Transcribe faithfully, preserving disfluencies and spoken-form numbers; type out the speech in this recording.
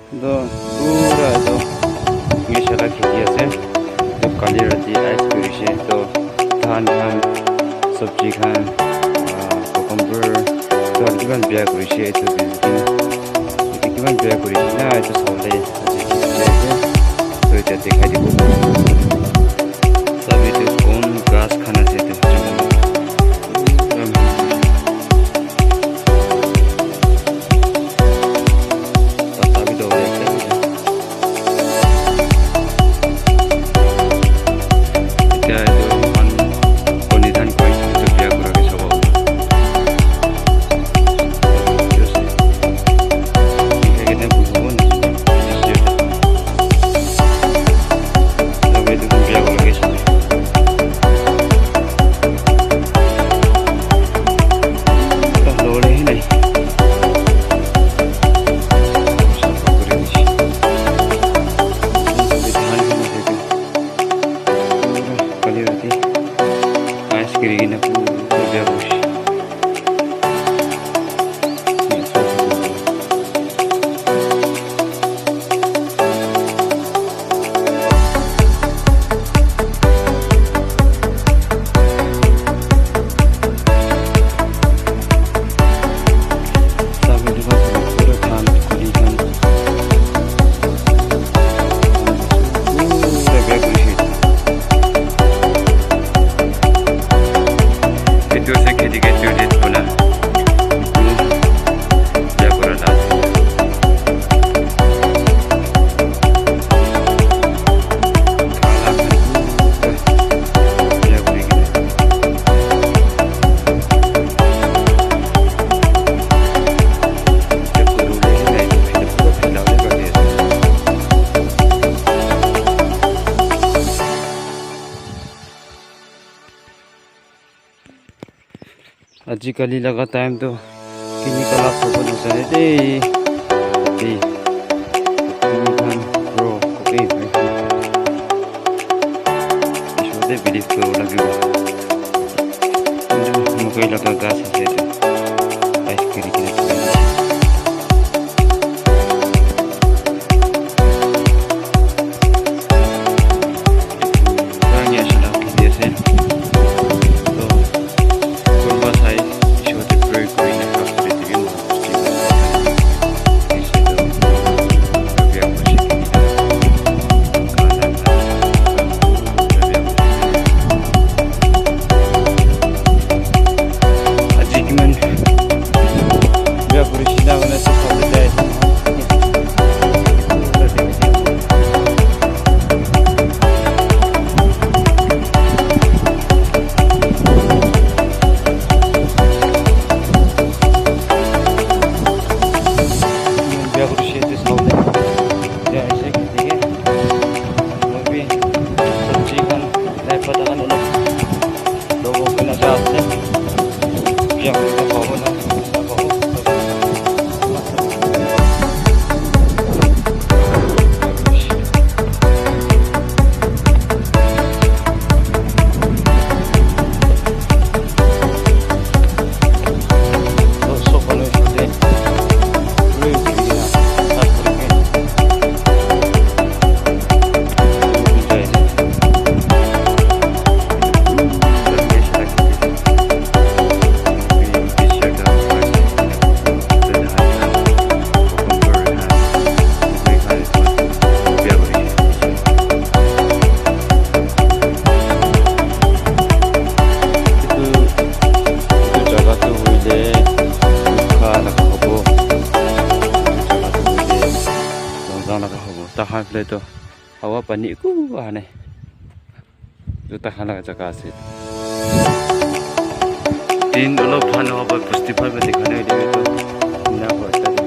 Toh pura etu police la kheti ase. Toh kali rati ice kuri se. Toh dhan khan, sabji khan, ah, cucumber, toh kiman biya kuri se etu building. Etu kiman biya kuri se na etu sabole aji kheti ase. Toh eta dikhai dibo. Sabi toh kon ghas khan ase etu. Pata bi dobo ekta. Etia etu moikhan koni khan koi etu biya kura ke sabo. Etu ase. Etu ke na buhibo na. Etu ke na biya kura ke sabo. Etu ase kheti ke toilet bona. Etu biya kura la ase. Ajikali laga time tu chemical la sobo najane de. Ati. Kuni khan, bro, okay, bhai. Isor te believe koribo lagibo. Etu mokoi laga ghas ase etu. Ice kuri kena thaki ase. Etu para ni ase na kheti ase. Toh, kunba sai, Isor te pray kuri na khas kuri dibi. Aji kiman biya kuri shina hoina se sabole jai ase. Biya kuri shina hoile jai ase kheti ke. Moi bi sabji khan, lai pata khan olop lobo koi na ja ase. Biya kuri na pabo na, na pabo. Etu, etu jaga tu hoile Lukha laga hobo. Etu jaga tu hoile Longzang laga hobo. Tahan phale tu hawa pani eku aha nai. Etu tahan laga jaga ase. Din olop bhal nohobo, bosti bhal para dikha nai etu. Ena hoise.